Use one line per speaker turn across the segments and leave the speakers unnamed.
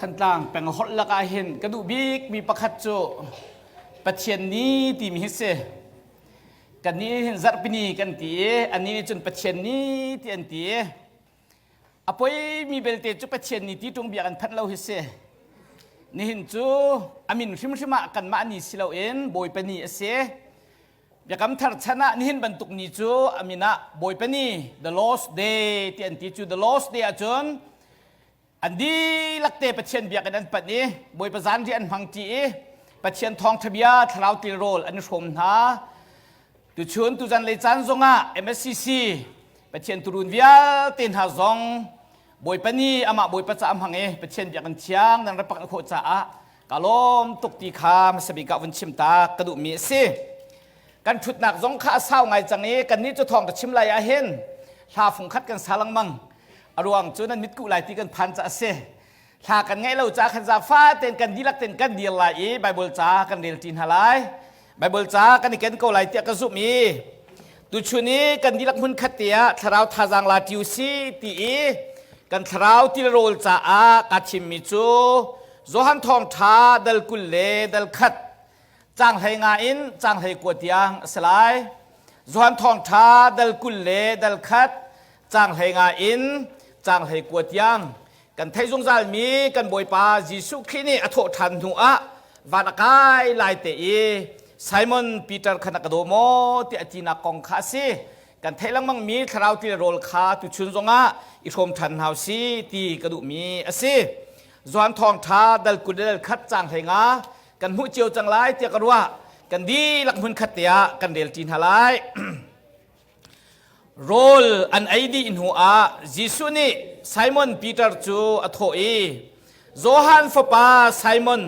Thantlang peng holh lakah hin ka duh bikmi pakhat cu Pathian ni timi hi si. Kan nih hin zarhpini kan ti i annih nih cun Pathian ni ti an ti i a poimi belte cu Pathian ni ti ṭung bia kan phanh lo hi si. Nihin cu a min hrimhrim ah kanmah ni si loin Bawipa ni a si. Biakam thar chan ah nihin bantuk ni cu a min ah Bawipa ni the Lord's Day ti an ti cu the Lord's Day ahcun an dihlak te Pathian biakinn an panh i Bawipa zanriah an hmang ṭi i Pathian thawngṭha bia thlarau tilrawl an i hrawm hna. Tuchun tuzan lei caan zongah MSCC Pathian turun vialte hna zong Bawipa nih amah Bawipa ca a hmang i Pathian biakinn thiang nan rak pak khawh caah ka lawm tuk ti kha hmasa bik ah vun chim ta ka duhmi a si. Kan ṭhutnak zong kha a sau ngai cang i kannih cu thawng ka chim lai ah hin hla fung khat kan sa lengmang. A ruang cu nan mitkuh lai ti kan phan ca a si. Hla kan ngeih lo caah khan zaangfa tein kan dihlak tein kan dir lai i Baibal ca kan rel ṭi hna lai. Baibal ca kan i ken ko lai tiah ka zumh i tuchun i kan dihlak hmun khat te ah thlarau thazaang la ṭi u si ti i kan thlarau tilrawl caah kaa thimmi cu Johan Thawngṭha dal 20 le dal khat caang 15 in caang 19 tiang a si lai. Johan Thawngṭha dal 20 le dal khat caang 15 in caang 19 tiang kan theih zungzalmi kan Bawipa Jesuh Khrih nih a thawh ṭhan hnu ah van a kai lai te i Simon Peter kha na ka daw maw tiah a tinak kong kha a si. Kan theih lengmangmi thlarau til rawl kha tuchun zongah i hrawm ṭhan hna u si ti ka duhmi a si. Johan Thawngṭha dal 20 le dal khat caang 15 kan hmuh cio cang lai tiah ka ruah. Kan dihlak hmun khat te ah kan rel ṭi hna lai. Rawl an ei dih hnuah Jesuh nih Simon Peter cu a thawh i, Johan fapa Simon,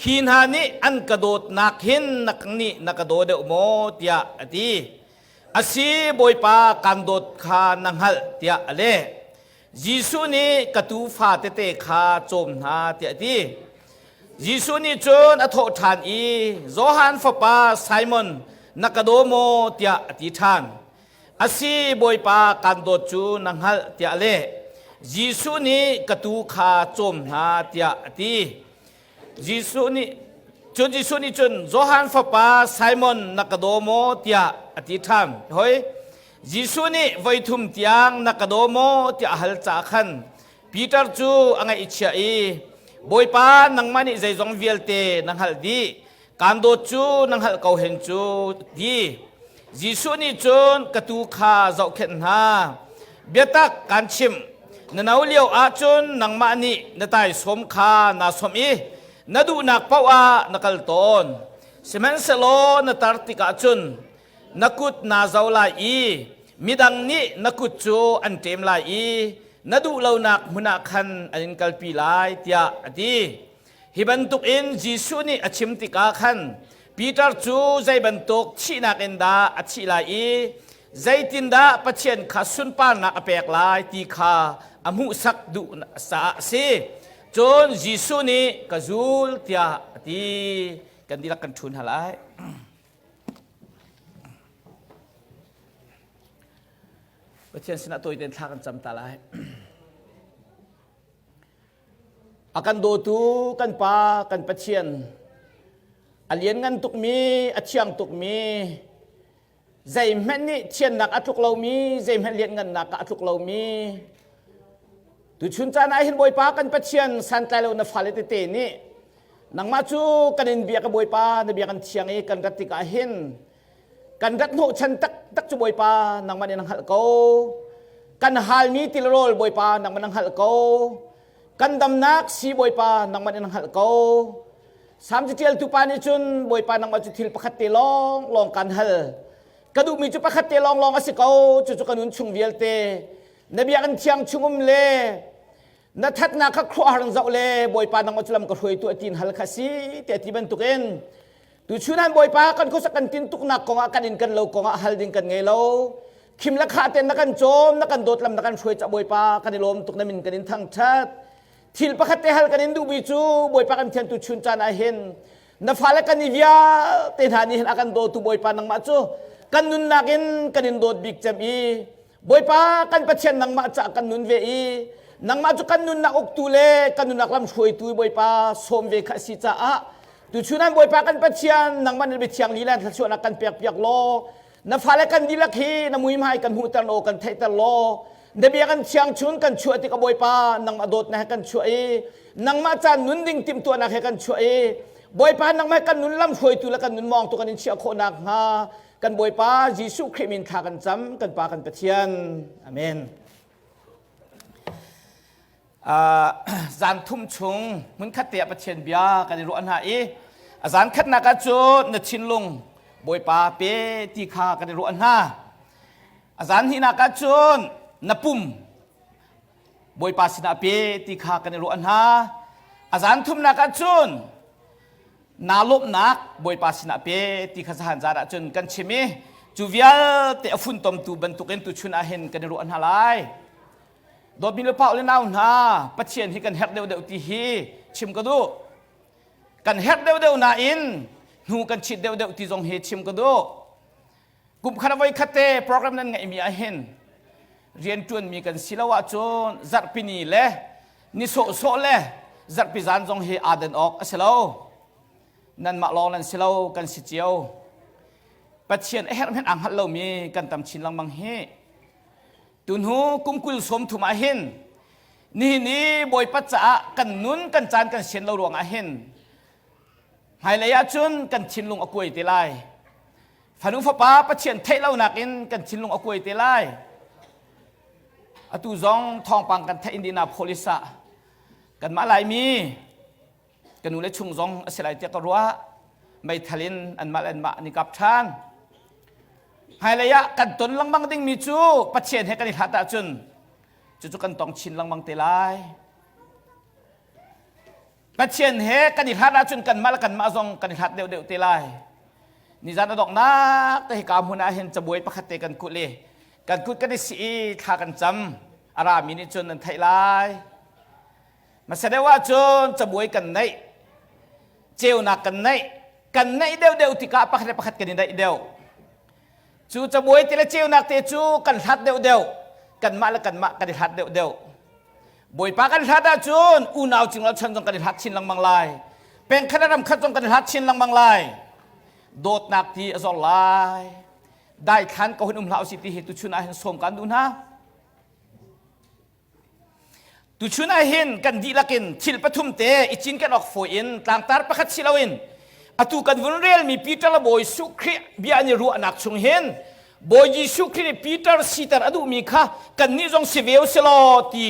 hi hna nih an ka dawtnak hin na nih na ka daw deuh maw? tiah a ti. A si, Bawipa, kaan dawt kha na hngalh, tiah a leh. Jesuh nih ka tuufa tete kha cawm hna tiah a ti. Jesuh nih cun a thawh ṭhan i Johan fapa Simon na ka daw maw tiah a ti ṭhan. A si Bawipa kaan dawt cu na hngalh tiah a leh. Jesuh nih ka tuu kha cawm hna tiah a ti. Jesuh nih cun Jesuh nih cun Johan fapa Simon na ka daw maw tiah a ti ṭhan. Hoi Jesuh nih voi thum tiang na ka daw maw tiah a hal caah khan Peter cu a ngaihchia i Bawipa nangmah nih zeizong vialte na hngalh dih kaan dawt cu na hngalh ko hen cu ti. Jesuh nih cun ka tuu kha zohkhenh hna. Biatak kaan chimh, na no lio ahcun nangmah nih na taisawm kha naa sawmh i na duhnak paoh ah na kal tawn. Sihmanhsehlaw na tar tikah cun na kut naa zo lai i midang nih na kut cu an ṭem lai i na duh lonak hmun ah khan an in kalpi lai, tiah a ti. Hi bantukin Jesuh nih a chim tikah khan Peter cu zei bantuk thihnak in dah a thih lai i zeitindah Pathian kha sunparnak a pek lai ti kha a hmuhsak duh caah a si. Cun Jesuh nih ka zul tiah a ti. Kan dihlak kan ṭhu hna lai. Pathian sinah tawitein thla kan cam ta lai. A kan dawtu kan Pa, kan Pathian, a lianngan tukmi, a thiang tukmi, zeihmanh nih thiannak a tluk lomi, zeihmanh lianngannak ah a tluk lomi, tuchun caan ah hin Bawipa kan Pathian santlai lo na fale tete nih nangmah cu kan in biak i Bawipa na bia kan thiang i kan rat tikah hin kan rat hnawhchan taktak cu Bawipa nangmah nih na hngalh ko kan halmi tilrawl Bawipa nangmah na hngalh ko kan damnak si Bawipa nangmah nih na hngalh ko Salm catialtu pa nih cun Bawipa nangmah cu thil pakhat te lawng lawng kan hal ka duhmi cu pakhat te lawng lawng a si ko cucu ka nun chung vialte na biakinn thiang chungum le na thatnak kha khuahar in zoh le Bawipa nangmah cu lam ka hruaitu a tin hal kha si te ti bantukin Tuchun han Bawipa kan khuasak kan tintuknak kongah kan inn kan lo kongah hal ding kan ngei lo. Khim le khah ten na kan cawm, na kan dawt lam na kan hruai ca Bawipa kan i lawm tuk na min kan in thangthat. Thil pakhat te hal kan in duhmi cu Bawipa kan thian tuchun caan ah hin na fale kan i vialte hna nih hin a kan dawtu Bawipa nangmah cu kan nunnak in kan in dawt bik cem i Bawipa kan Pathian nangmah cah kan nun ve i Nangmah cu kan nunnak uktu le kan nunnak lam hruaitu Bawipa sawm ve kha a si caah tuchun an Bawipa kan Pathian nangmah na biathiang lila thluachuahnak kan pek piak law na fale kan dihlak hi na muihmai kan hmuhter law kan theihter law na bia kan thiang chun kan chuah tik a Bawipa nangmah dawtnak he kan chuah i nangmah caan nun ding timhtuahnak he kan chuah i Bawipa nangmah kan nun lam hruaitu le kan nun mawngtu kan in chiah khawh nakhnga kan Bawipa Jesuh Khrih min thla kan cam kan Pa kan Pathian amen. Zan thum chung hmunkhat te ah Pathian bia kan i ruah hna i a zan khatnak ah cun na thinlung Bawipa pe ti kha kan i ruah hna. A zan hnihnak ah cun na pum Bawipa sinah pe ti kha kan i ruah hna. A zan thumnak ah cun naa lawmhnak Bawipa sinah pe ti kha zahan zan ah cun kan chim i cu vialte a funtomtu bantukin tuchun ah hin kan i ruah hna lai. Dawtmi le pau le nau hna Pathian hi kan herh deuhdeuh ti hi chim ka duh. Kan herh deuhdeuh nain hnu kan chit deuhdeuh ti zong hi chim ka duh. Kum khat voi khat te program nan ngeihmi ah hin rianṭuanmi kan si lo ahcun zarhpini le ni sawhsawh le zarhpi zan zong hi aa dan awk a si lo. Nanmah lawng nan si lo kan si cio. Pathian a herh hmenh aa hngalh lomi kan tam chin lengmang hi. Tuhnu kum 20 sawm thum ah hin nihin i Bawipa caah kan nun kan caan kan sian lo ruangah hin hmailei ah cun kan thinlung a kuai te lai. Fanu fapa Pathian theih lo nakin kan thinlung a kuai te lai. Atu zong thawngpang kan theih Indianapolis ah kanmah Laimi ka nu le chung zong a si lai tiah ka ruah. Meithal in anmah le anmah an i kap ṭhan. Hmailei ah kan ton lengmang dingmi cu Pathian he kan i hlat ahcun cucu kan tong chin lengmang te lai. Pathian he kan i hlat ahcun kanmah le kanmah zong kan i hlat deuhdeuh te lai. Nizan a donghnak te hika hmun ah hin cabuai pakhat te kan kulh i kan kut kan i sih i thla kan cam. A rami nih cun nan theih lai. Hmasa deuh ahcun cabuai kan neih, ceunak kan neih, kan neih deuhdeuh tikah pakhat le pakhat kan i neih deuh. Cu cabuai te le ceunak te cu kan hlat deuhdeuh, kanmah le kanmah kan i hlat deuhdeuh. Bawipa kan hlat ahcun unau cingla chan zong kan i hlat chin lengmang lai. Pengkhat le ramkhat zong kan i hlat chin lengmang lai. Dawtnak ti a zor lai. Daithlan ko hin um hlah usih ti hi tuchun ah hin sawm kan duh hna. Tuchun ah hin kan dihlak in thil pathum te i cinken awk fawi in tlangtar pakhat si loin atu kan vun relmi Peter le Bawi Jesuh Khrih bia an i ruahnak chung hin Bawi Jesuh Khrih nih Peter siter a duhmi kha kannih zong si ve u si law ti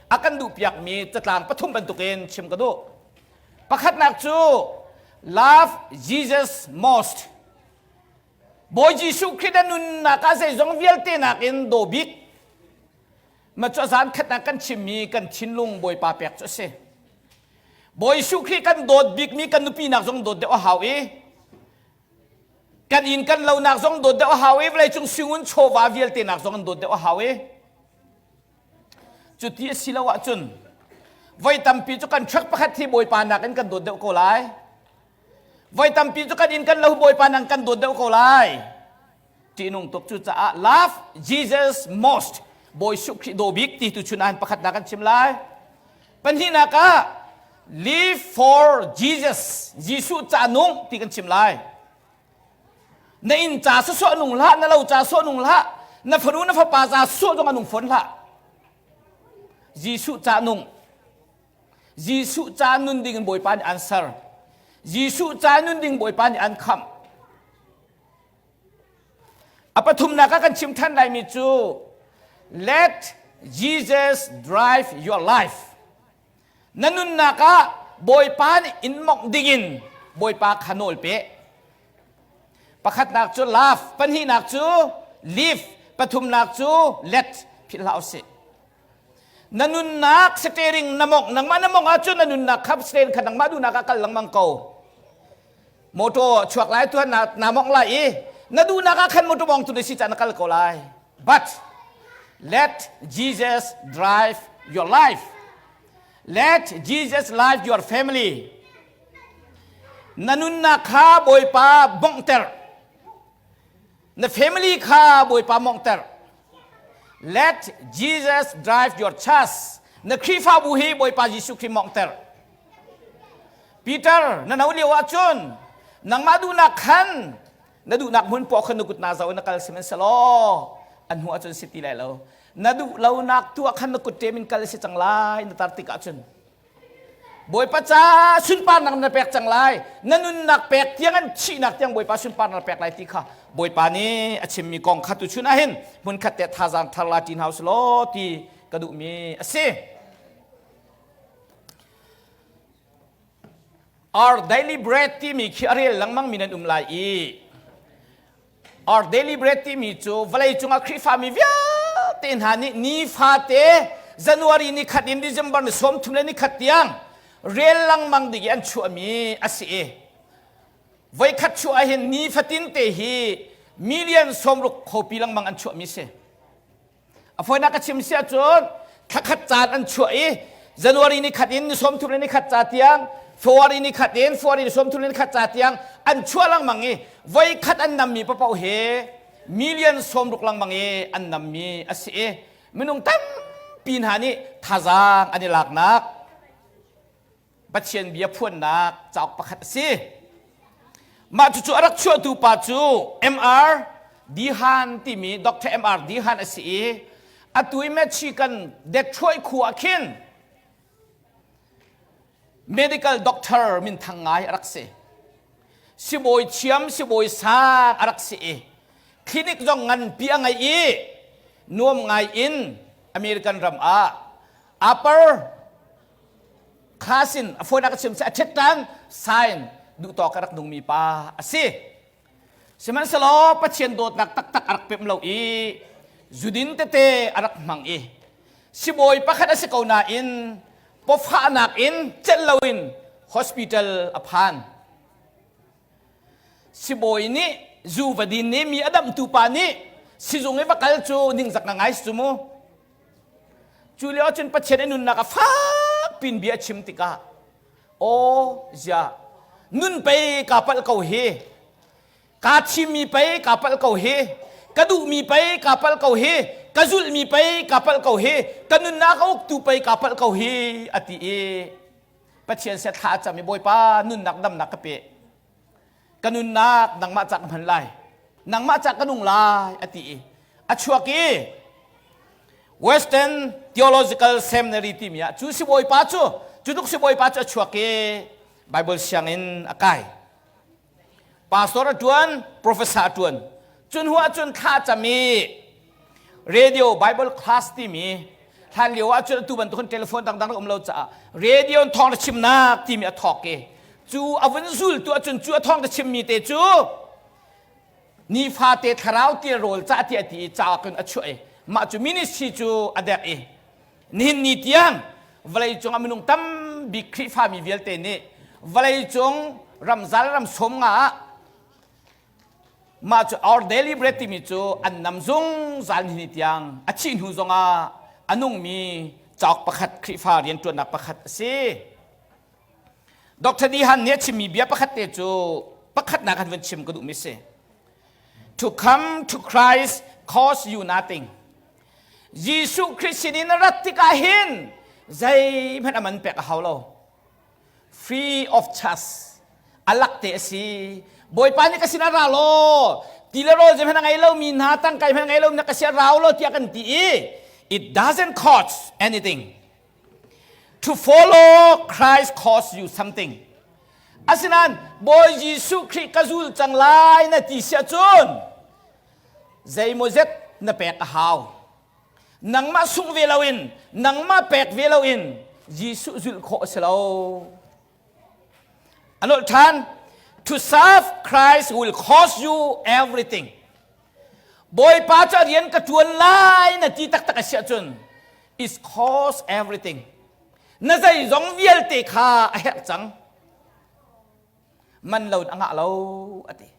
a kan duhpiakmi catlang pathum bantukin chim ka duh. Pakhatnak cu love Jesus most. Bawi Jesuh Khrih na nunnak ah zeizong vialte nakin daw bik Ma cu a zan khat ah kan chimmi kan thinlung Bawipa pek cu a si. Bawi Jesuh Khrih kan dawt bikmi kan nupi nak zong dawt deuh a hau i kan inn kan lo nak zong dawt deuh a hau i vawleicung singun chawva vialte nak zong an dawt deuh a hau i cuti a si lo ahcun voi tampi cu kan truck pakhat hi Bawipa nakin kan dawt deuh ko lai. Voi tampi cu kan inn kan lo Bawipa nang kan dawt deuh ko lai. Ṭihnung tuk cucaah love Jesus most Bawi Jesuh Khrih daw bik ti tu chun ah pakhatnak kan chim lai. Pahnihnak ah live for Jesus Jesuh ca nung ti kan chim lai. Na inn ca sawsawh nung hlah, na lo ca sawh nung hlah, na fanu na fapa ca sawh zong a nung fawn hlah. Jesuh ca nung. Jesuh ca nun ding in Bawipa nih an ser. Jesuh ca nun ding Bawipa nih an khamh. A pathumnak ah kan chim ṭhan laimi cu let Jesus drive your life. Na nunnak ah Bawipa nih in mongh dingin Bawipa kha nawl pe. Pakhatnak cu love, pahnihnak cu live, pathumnak cu let philh hlah usih. Na nunnak steering na mongh, nangmah na mongh ahcun na nunnak kha steering kha nangmah duhnak ah kal lengmang ko. Motor chuak lai tuan na, na mongh lai i na duhnak ah khan motor mongtu na si caan na kal ko lai. But let Jesus drive your life. Let Jesus life your family. Na nunnak kha Bawipa bonghter. Na family kha Bawipa monghter. Let Jesus drive your church. Na Khrihfabu hi Bawipa Jesuh Khrih mawnghter. Peter, na no lio ahcun nangmah duhnak khan na duhnak hmun poah khan na kut naa zo na kal sihmanhsehlaw an hnu ahcun si ti lai lo. Na duh lonak tu ah khan na kut ṭem in kal si cang lai na tar tik ahcun. Bawipa ca sunparnak na pek cang lai. Na nunnak pek tiang an thihnak tiang Bawipa sunparnak na pek lai ti kha Bawipa nih a chimmi kong kha tuchun ahhin hmunkhat te thazaang thar la ṭi hna usih law ti ka duhmi a si. Our daily bread timi khi a rel lengmang mi nan um lai i Our daily bread timi cu vawlei cungah Khrihfami vialte hna nih nifate January ni khat in December ni 30 le ni khat tiang rel lengmang ding i an chuahmi a si i voikhat chuah ahhin nifatin te hi million 60 khopi lengmang an chuahmi si. A fawinak ka chim si ahcun thlakhat caan an chuah i January ni khat in ni 30 le ni khat ca tiang February ni khat in February ni 30 le ni khat ca tiang an chuah lengmang i voi khat an nammi paoh hi million 60 lengmang i an nammi a si i minung tampi hna nih thazaang an i laknak Pathian bia phuannak cauk pakhat a si. Mah cucu a rak chuahtu pa cu MR Dihan timi Dr. MR Dihan a si i atu i Michigan Detroit khua ah khin medical doctor minthang ngai a rak si. Sibawi thiam, sibawi sang a rak si i clinic zong nganpi a ngei i nuam ngai in American ram ah upper Kha sin a phone a ka chim a ṭhit sign duh tawk a rak nungmi pa a si. Sihmanhsehlaw Pathian dawtnak taktak a rak pem lo i zudin tete a rak hmang i sibawi pakhat a si ko nain pawfahnak in celh loin hospital a phan. Sibawi nih zu va din nih mi a damhtu pa nih sizung i va kal cu ningzak na ngai si cu mu. Cu lio ahcun Pathian a nunnak a fak pin bia a chim tikah aw zia nun pei kaa palh ko hi kaa thimmi pei kaa palh ko hi ka duhmi pei kaa palh ko hi ka zulhmi pei kaa palh ko hi ka nunnak a uktu pei kaa palh ko hi a ti i Pathian sia thla a cam i Bawipa nunnak damnak ka pe ka nunnak nangmah ca ka hman lai nangmah ca ka nung lai a ti i a chuak i Western Theological Seminary timi ah cu sibawipa cu cu tluk sibawipa cu a chuak i Bible sianginn a kai pastor a tuan professor a tuan cun hnu ah cun thla cam i radio Bible class timi hlan lio ah cun atu bantuk telephone dangdang um lo caah radio in thawng chimnak timi a thawk i cu a vun zultu ahcun cu a thawng chimmi te cu nifate thlarau ti rawl ca ti a ti i ca kun a chuah i mah cu ministry cu a dek i nihin ni tiang vawlei cung ah minung tam bik Khrihfami vialte nih vawlei cung ramzal ram som nga ah Mah cu our daily bread timi cu an nam zungzal ni tiang a thih hnu zongah a nungmi cauk pakhat Khrihfa rianṭuannak pakhat a si. Dr. Dihan nih a chimmi bia pakhat te cu pakhatnak han vun chim ka duhmi si. To come to Christ cost you nothing. Jesuh Khrist sin in rat tikah hin zeihmanh a man pek a hau lo. Free of charge. A lak te a si. Bawipa nih ka sinah ra law ti le rawl zeihmanh a ngei lomi hna tangka hmanh a ngei lomi hna ka sin rau law tiah kan ti i it doesn't cost anything. To follow Christ costs you something. Asinain Bawi Jesuh Khrih ka zul cang lai na ti si ahcun zeimawzet na pek a hau. Nangmah sungh ve loin, nangmah pek ve loin Jesuh zulh khawh a si lo. A nolh ṭhan, to serve Christ will cost you everything. Bawipa cu a rian ka ṭuan lai na ti taktak a si ahcun is cost everything. Na zeizong vialte kha a herh cang. Man lo in a ngah lo a ti.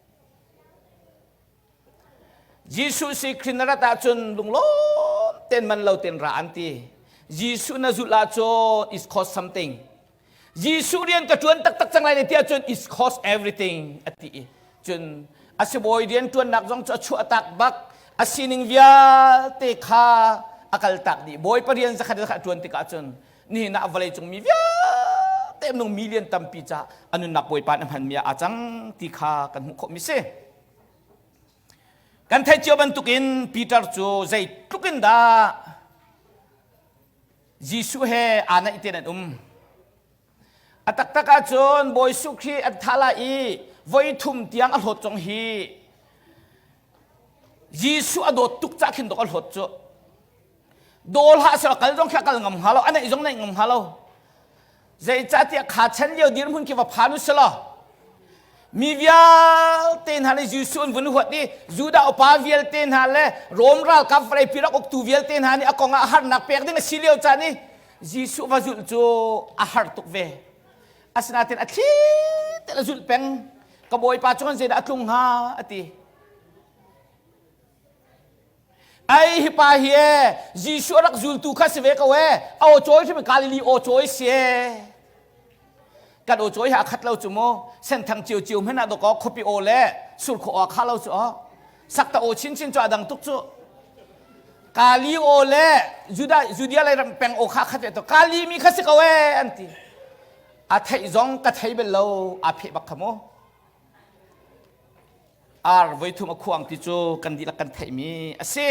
Jesuh si Khrih na rat ahcun lunglawm ten man lo ten ra an ti. Jesuh na zulh ahcun is cost something. Jesuh rian ka ṭuan taktak cang lai ne ti ahcun is cost everything a ti i cun a sibawi rian ṭuannak zong cu a chuah tak bak a sining vialte kha a kal tak dih. Bawipa rian zakhat zakhat a ṭuan tikah cun nihin ah vawlei cung mi vialte minung million tampi ca a nunnak Bawipa nih a hmanmi ah aa cang ti kha kan hmuh khawhmi si. Kan theih cio bantukin Peter cu zeitluk in dah Jesuh he aa naih tein an um. A taktak ahcun Bawi Jesuh Khrih an thah lai i voi thum tiang a hlawt cong hi Jesuh a dawt tuk cah khin dok a hlawt cu. Daw hlah seh kal zong khi a kal ngam hnga lo, a neih zong neih ngam hnga lo. Zeicahtiah kha chan lio dirhmun khi va phan u selaw mi vialte hna nih Jesuh an vun huat i Judah upa vialte hna le Rom ralkap vawlei pi rak uktu vialte hna nih a kong ah harnak pek ding a si lio caan i Jesuh va zulh cu a har tuk ve. Asinain a thli te a zulh peng. Ka bawipa cungah zeidah a tlung hnga a ti. Ai hi pa hi e Jesuh a rak zultu kha si ve ko e. A aw cawi hrim Galilee aw cawi si e. Kan aw cawi ha khat lo cu mu. Senthang cio cio hmanh ah dawkaw khuapi aw le surkhua aw kha lo cu aw. Sakta aw chinchin cu a dang tuk cu. Kali aw le Judah Judea lei ram peng aw kha khat ve to. Kali mi kha si ko e an ti. A theih zong ka thei bel lo aa pheh bak kha mu. Ar voithum a khuang ti cu kan dihlak kan theihmi a si.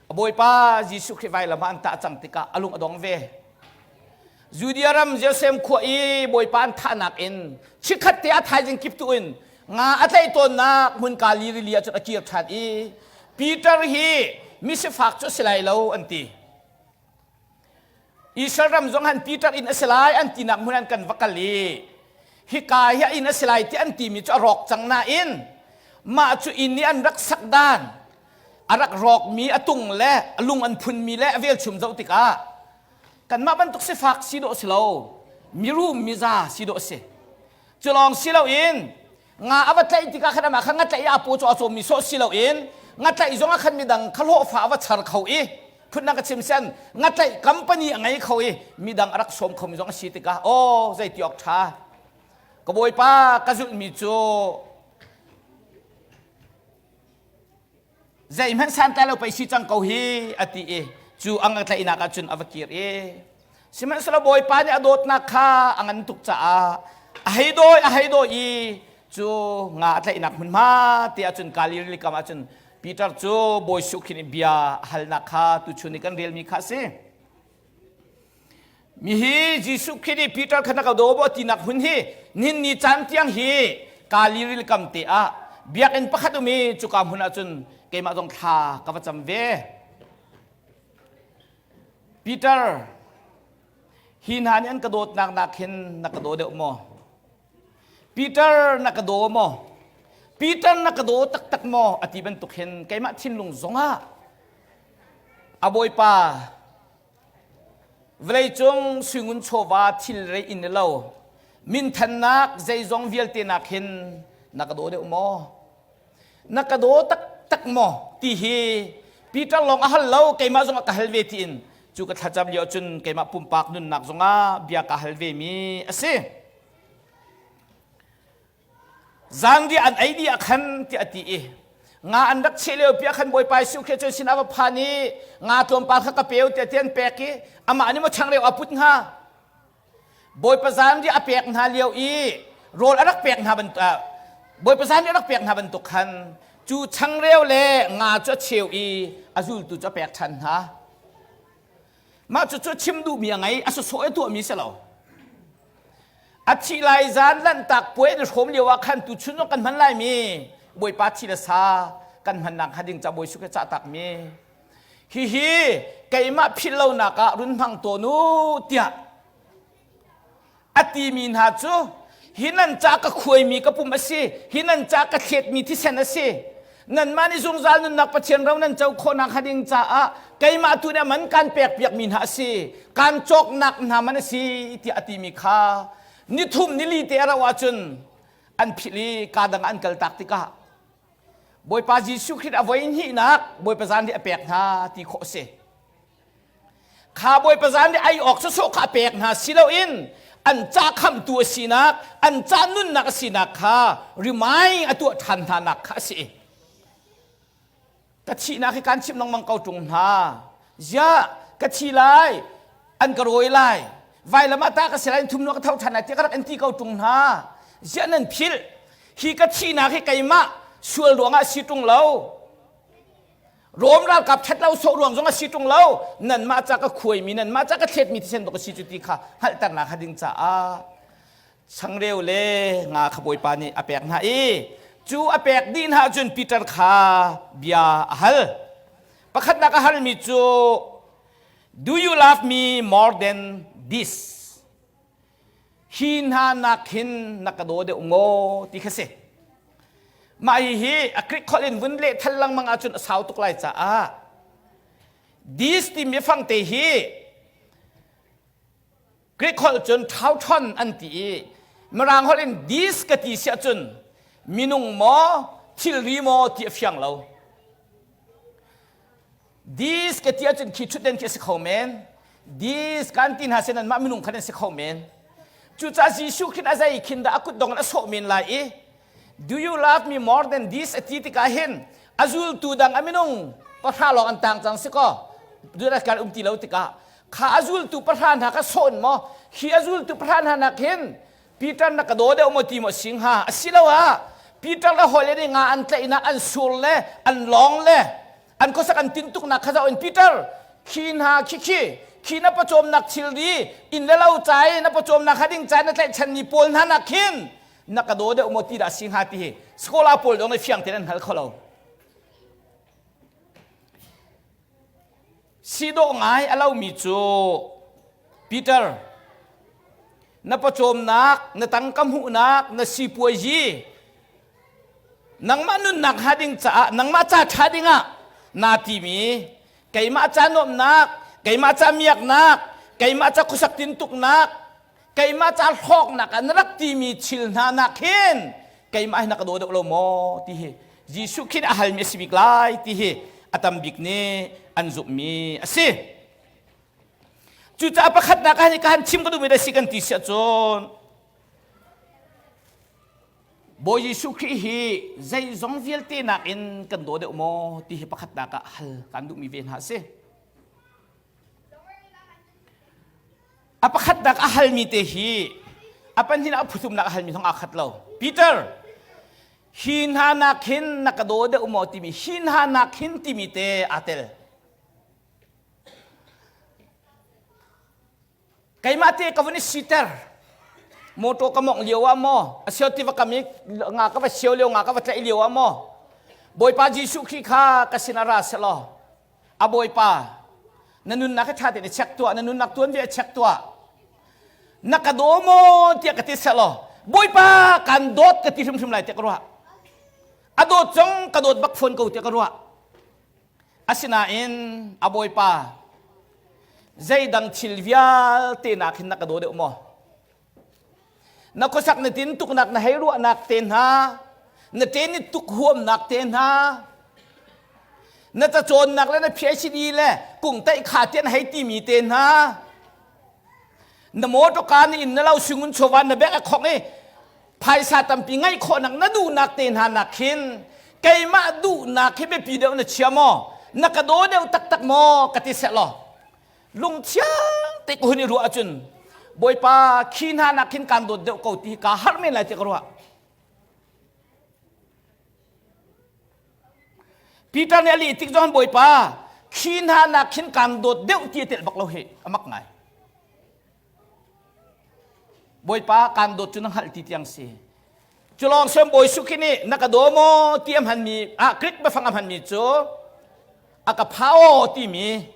A Bawipa Jesuh Khrih vailam ah an tah cang tikah a lung a dong ve. Judea ram Jerusalem khua i Bawipa an thahnak in chikkhat te a thaizing kip tu in nga a tlaih tawnnak hmun Kali rili ah cun a kir ṭhan i Peter hi misifak cu a si lai lo an ti. Israel ram zong han Peter inn a si lai an tinak hmun an kan va kal i hika hi a inn a si lai ti an timi cu a rawk cang nain mah cu inn i an rak sak dan a rak rawkmi a tung le a lung an phunmi le a velchum zoh tikah kanmah bantuk sifak si dawh si lo mirum miza si dawh si cu lawng si loin nga a va tlaih tikah khan amah kha nga tlaih a paw cu a cawmmi sawh si loin nga tlaih zong ah khan midang kha hlawhfa a va char kho i phundang ka chim sen nga tlaih company a ngei kho i midang a rak sawm khomi zong a si tikah aw zei ti awk ṭha ka bawipa ka zulhmi cu zeihmanh santlai lo pei si cang ko hi a ti i cu a ngatlaihnak ah cun a va kir i sihmanhsehlaw bawipa nih a dawtnak kha a ngan tuk caah a hei dawi a hei dawi i cu nga a tlaihnak hmunhma te ah cun Galilee kam ah cun Peter cu Bawi Jesuh Khrih nih bia a halnak kha tuchun i kan relmi kha a si. Mihi Jesuh Khrih nih Peter kha na ka daw maw tinak hun hi nihin ni caan tiang hi Galilil kam te ah biakinn pakhat um i cuka hmun ah cun keimah zong thla ka va cam ve. Peter, hi hna nih an ka dawtnak nak hin na ka daw deuh maw? Peter na ka daw maw? Peter na ka daw taktak maw? A ti bantuk hin keimah thinlung zongah a Bawipa Vawleicung suingun chawva thil rei in lo minthannak zeizong vialte nak hin na ka daw deuh maw? Na ka daw taktak maw? Ti hi Peter lawng a hal lo keimah zong a ka hal ve tiin cu ka thlacam lio cun keimah pumpak nunnak zongah bia ka hal ve mi a si. Zanriah an ei dih ah khan tiah a ti i nga an rak cheh lio pi ah khan Bawipa Jesuh Khrih cu sinah va phan i nga tlawmpal kha ka peu tiah ti an pek i amah nih maw changreu a put hnga Bawipa zanriah a pek hna lio i rawl a rak pek hna bantuk Bawipa zanriah a rak pek hna bantuk khan cu changreu le nga cu a cheu i a zultu cu a pek ṭhan hna Mah cucu chim duhmi a ngei, a sawsawh i tuahmi si lo. A thih lai zan lanhtak puai an i hrawm lio ah khan tuchun zong kan hman laimi Bawipa thi le sa kan hmannak hnga ding ca Bawi Jesuh cah takmi. Hihi keimah philh lonak ah run hmang tawn u tiah A timi hna cu hi nan ca ka khuaimi ka pum a si, hi nan ca ka thletmi thisen a si. Nanmah nih zungzal nunnak Pathian ro nan co khawhnak hnga ding caah keimah tu nih man kan pekpiakmi hna a si, kan cawknak hna man a si tiah a timi kha nithum nili te a rauh ahcun an philh i kaa dang ah an kaltak tikah Bawipa Jesuh Khrih a voi hnihnak Bawipa zan nih a pek hna ti khawh a si. Kha Bawipa zan nih ai awk sawsawh kha a pek hna si loin an ca khamtu a sinak, an ca nunnak a sinak kha remind a tuah ṭhan hna nak kha a si. Ka thihnak hi kan chimh lengmang ko ṭung hna. Ziah ka thi lai, an ka rawi lai, vailam ah ta ka si lai, thum ka tho ṭhan lai tiah ka rak in ti ko ṭung hna. Ziah nan philh? Hi ka thihnak hi keimah sual ruangah si ṭung lo. Rom ralkap ṭhat lo sawh ruang zong a si ṭung lo. Nanmah ca ka khuaimi, nanmah ca ka thletmi thisen bak a si cu ti kha hngalhternak ha ding caah changreu le nga kha Bawipa nih a pek hna i cu a pek dih hna cun Peter kha bia a hal. Pakhatnak a halmi cu Do you love me more than this? Hi hna nak hin na ka daw deuh maw ti kha si. Mah hihi a Greek holh in vun leh thal lengmang ahcun a sau tuk lai caah this timi fangte hi Greek holh cun ṭhauṭhon an ti i Mirang holh in this ka ti si ahcun minung maw thilri maw ti a fiang lo. This ka ti ahcun khi ṭhutden khi a si kho men. This kan ti hna sin anmah minung khan an si kho men. Cucaah Jesuh khin a zei khin dah a kutdong in a sawh men lai i Do you love me more than this a ti tikah hin a zultu dang a minung pahra lawng an tang cang si kaw Judas kan um ti lo tikah kha a zultu pahra hna kha sawn maw hi a zultu pahra hna nak hin Peter na ka daw deuh maw ti maw sing ha asiloah Peter le hawi le nga an tlaihnak an sur le an lawng le an khuasak an tintuknak kha zoh in Peter khi hna khi khi khi na pawcawmnak thilri inn le lo cai na pawcawmnak ha ding cai na tlaihchanmi pawl hna nak khin na ka daw deuh maw ti dah si hnga ti hi scholar pawl dong nih fiang tein an hngal kho lo Si dawh ngai a lomi cu Peter, na pawcawmnak, na tangka hmuhnak, na sipuazi, nangmah nunnak hnga ding caah, nangmah ca ṭha dingah naa timi, keimah ca nuamhnak, keimah ca miaknak, keimah ca khuasak tintuknak, keimah ca hlawknak ah na rak timi thil hna nak hin keimah hi na ka daw deuh lo maw ti hi Jesuh khin a halmi a si bik lai ti hi a tam bik nih an zumhmi a si. Cucaah pakhatnak ah ka han chim ka duhmi da si kan ti siah cun Bawi Jesuh Khrih hi zeizong vialte nakin kan daw deuh maw ti hi pakhatnak ah hal kan duhmi ve hna a si. A pakhatnak a halmi te hi a pahnihnak a phuthumnak a halmi zong aa khat lo. Peter, hi hna nak hin na ka daw deuh maw timi hi hna nak hin timi te aa tel. Keimah te ka vun i siter. Motor ka mongh lio ah maw, a sio tiva kam i nga ka va sio lio, nga ka va tlaih lio ah maw, Bawipa Jesuh Khrih kha ka sin ah ra selaw, A Bawipa, na nunnak hi ṭha tein i check tuah, na nunnak tuanbia i check tuah. Na ka daw maw tiah ka ti selaw, Bawipa kan dawt ka ti hrimhrim lai tiah ka ruah. A dawt zong ka dawt bak fawn ko tiah ka ruah. Asinain a Bawipa, zeidang thil vialte nak hin na ka daw deuh maw? Na khuasak na tin tuknak na hei ruahnak te hna, na ṭen i tuk huamnak te hna, na cacawnnak le na PhD le kungtaih kha tian hei timi te hna, na motorka na inn na lo singun chawva na bek a khong i phaisa tampi ngaih khawhnak na duhnak te hna nak khin keimah duhnak hi biapi deuh na chia maw na ka daw deuh taktak maw ka ti seh law lungthiang te ka hun i ruah ahcun Bawipa khi hna nak khin kaan dawt deuh ko ti hi kaa harh men lai ti ka ruah. Peter nih a lih tik zong Bawipa khi hna nak khin kaan dawt deuh ti a telh bak lo hi a mak ngai. Bawipa kaan dawt cu na hngalh ti tiang si. Cu lawng sem Bawi Suk hi nih na ka daw maw ti a hmanmi ah Greek biafang a hmanmi cu a ka phao timi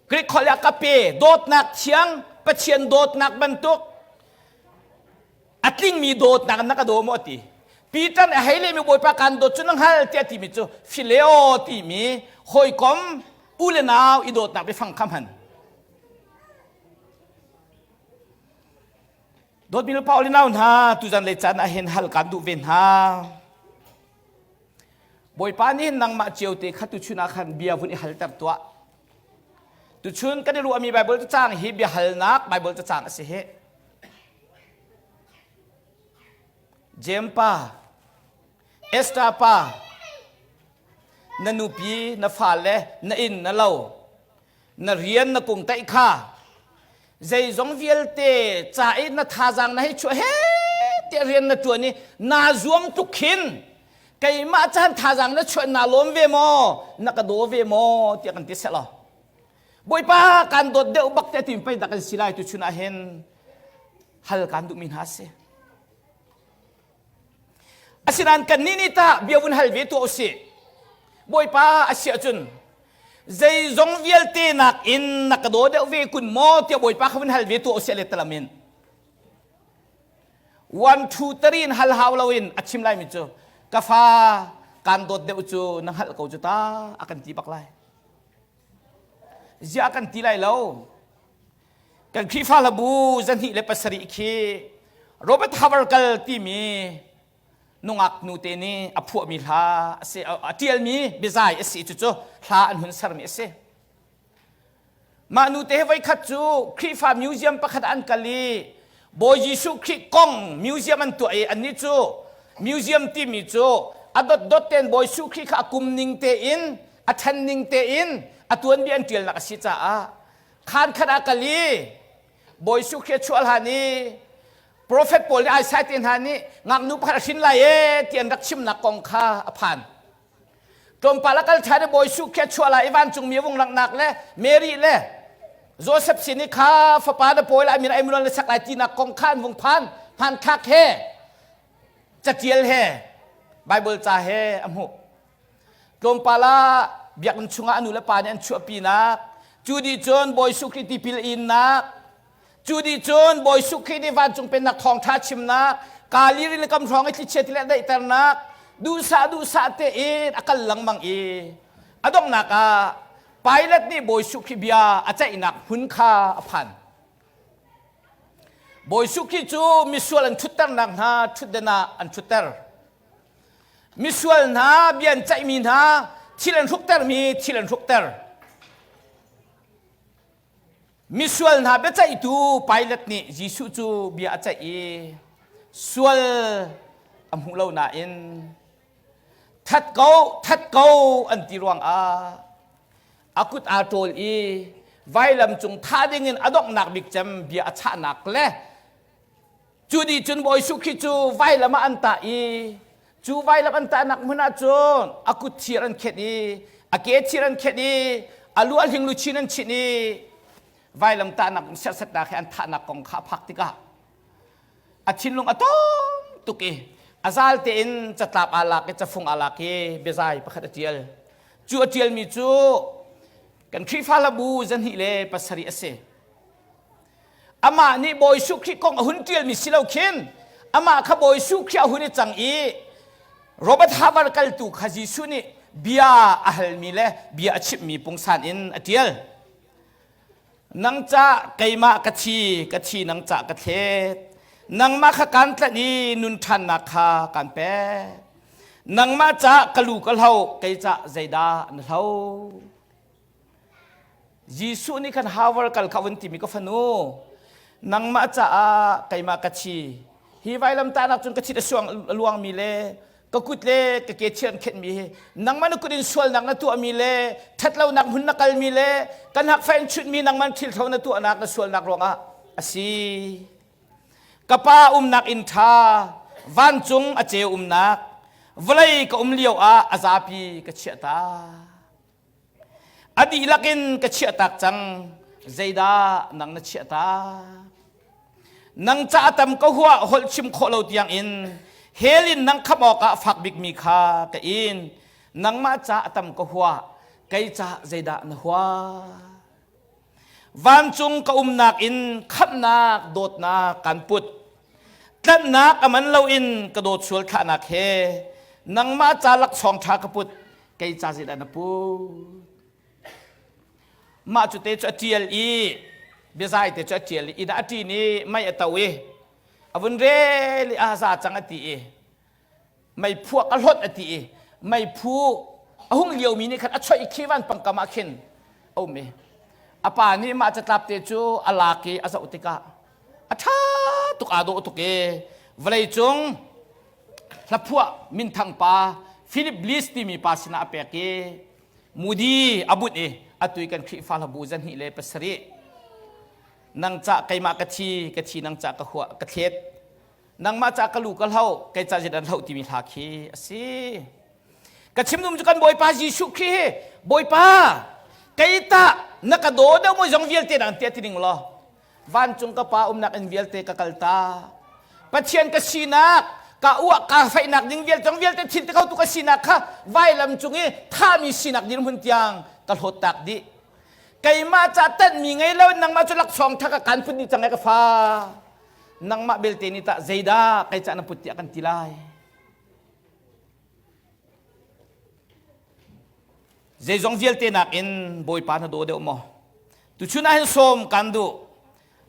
Greek holh ah ka pe dawtnak thiang Pathian dawtnak bantuk a tlingmi dawtnak na ka daw maw ti Peter nih a hei lehmi Bawipa kan dawt cu na hngal tiah timi cu phileo timi hawikom u le nau i dawtnak biafang kha hman Dawtmi le Paul nau hna tuzan lei caan ah hin hal kan duh ve hna. Bawipa nih nangmah cio te kha tuchun ah khan bia vun i halter tuah. Tuchun kan i ruahmi Bible cacang hi biahalnak Bible cacang a si hi. Jem pa, Esther pa, Na nupi, na fale, na inn, na lo, na rian na kung taih kha zeizong vialte ca i na thazaang na hei chuah he tiah rian na ṭuan i naa zuam tuk khin keimah caan thazaang na chuah naa lawm ve maw na ka daw ve maw tiah kan ti selaw Bawipa kan dawt deuh bak te tim pei dak kan si lai tu chun ah hin hal kan duhmi hna si. Asinain kannih nih tah bia vun hal ve tuah usih. Bawipa a si ahcun zeizong vialte nakin na ka daw deuh ve kun maw tiah Bawipa kha vun hal ve tuah usih le talam in. One two three in hal hau loin a chim laimi cu ka fa kan dawt deuh cu na hngalh ko cu ta a kan ti bak lai. Ziah a kan ti lai lo. Kan Khrihfa hlabu 207 khi Robert Havergal timi nungak nute nih a phuahmi hla a si a ṭialmi biazai a si cucu hla an hun sermi a si. Mah nute he voikhat cu Khrihfa museum pakhat ah an kal i Bawi Jesuh Khrih kong museum an tuah i annih cu museum timi cu a dotdot tein Bawi Jesuh Khrih kha a kum ning tein a ṭhan ning tein a tuanbia an ṭialnak a si caah Khaan khat ah kal i Bawi Jesuh Khrih a chuah hlan i profet pawl nih Isaiah te hna nih ngaknu pakhat a hrin lai ee ti an rak chimnak kong kha a phan. Tlawmpal a kal ṭhan i Bawi Jesuh Khrih a chuah lai i vancungmi a vung langhnak le Mary le Joseph sin i kha fapa na pawi lai min Emmanuel na sak lai tinak kong kha an vung phan. Hmanthlak he catial he Bible ca he a hmuh. Tlawmpal ah biakinn chungah a nu le pa nih an chuahpinak, cu dih cun Bawi Jesuh Khrih tipil innak, cu dih cun Bawi Jesuh Khrih nih vancung pennak thawngṭha chimnak, Kali rili kam hrawng i thlichia ti le daihternak, duhsah duhsah tein a kal lengmang i a donghnak ah Pilate nih Bawi Jesuh Khrih bia a ceihnak hmun kha a phan. Bawi Jesuh Khrih cu misual an ṭhutternak hna ṭhutden ah an ṭhutter. Misual hna bia an ceihmi hna thil an hruktermi thil an hrukter. Misual hna biaceihtu Pilate nih Jesuh cu bia a ceih i sual a hmuh lo nain that ko that ko an ti ruangah a kut aa ṭawl i vailam cung thah dingin a donghnak bik cem bia a chahnak le Cu dih cun Bawi Jesuh Khrih cu vailam ah an tah i cu vailam an tahnak hmun ah cun a kut thir an khenh i a ke thir an khenh i a lu a hling luchin an chinh i vailam tahnak serhsatnak he an thahnak kong kha a phak tikah a thinlung a tom tuk i a zal tein catlap aa lak i cafung aa lak i biazai pakhat a ṭial. Cu a ṭialmi cu kan Khrihfa hlabu 207 a si. Amah nih Bawi Jesuh Khrih kong a hun ṭialmi si lo khin amah kha Bawi Jesuh Khrih a hun i cang i Robert Harvard kaltu kha Jesuh nih bia a halmi le bia a chimhmi pungsan in a ṭial. Nang ca keimah ka thi, ka thi nang ca ka thlet. Nangmah kha kaan tlanh i nun ṭhannak kha kaan pek. Nangmah ca ka lu ka hlo, kei ca zeidah na hlo? Jesuh nih khan Harvard kal kha vun timi ka fanu nangmah caah keimah ka thi hi vailamtahnak cun ka thit a suang a luangmi le ka kut le ka ke thian khenhmi hi nangmah na kut in sualnak na tuahmi le ṭhatlonak hmun na kalmi le kan hakfa in chutmi nangmah thilthlo na tuahnak na sualnak ruangah a si ka pa umnak inn ṭha vancung a ceu umnak vawlei ka um lio ah a zapi ka chiah ta A dihlak in ka chiahtak cang. Zeidah nang na chiahtak? Nang ca tam ka huah holh chim khawh lo tiang in hell in nang khamh awkah fak bikmi kha ka in. Nangmah ca tam ka huah, kei ca zeidah na huah? Vancung ka umnak in khamhnak dawtnak kan put. Tlanhnak a man loin ka dawt sual thlahnak he nangmah ca laksawng ṭha ka put. Kei ca zeidah na put? Mah cu te cu a ṭial i biazai te cu a ṭial i inn ah a ṭin i mei a to i a vun rel i a za cang a ti i meiphuak a hlawt a ti i meiphu a hung liomi nih khan a choih i khi van pangkam ah khin a um i a pa nih mah catlap te cu a lak i a zoh tikah a ṭha tuk aa dawh tuk i vawlei cung hlaphuah minthang pa. Philip Bliss timi pa sinah a pek i Moody a bunh i atu i kan Khrihfa hlabu 207 nang ca keimah ka thi ka thi nang ca ka huah ka thlet nangmah ca ka lu ka hlo kei ca zit an hloh timi hla khi a si ka chim dum cu kan Bawipa Jesuh Khrih hi Bawipa kei ta na ka daw deuh maw zong vialte dang tiah ti ding law vancung ka pa umnak in vialte ka kal ta Pathian ka sinak ka uah ka faihnak ding vialte zong vialte thil te kho tu ka sinak kha vailam cung i thami sinak dirhmun tiang ka hlawt tak dih keimah ca tanhmi ngei lo nangmah cu laksawng tha ka kan put dih cang ai ka fa nangmah belte nih tah zeidah kei ca na put tiah kan ti lai Zeizong vialte nakin Bawipa na daw deuh maw? Tuchun ah hin sawm kan duh.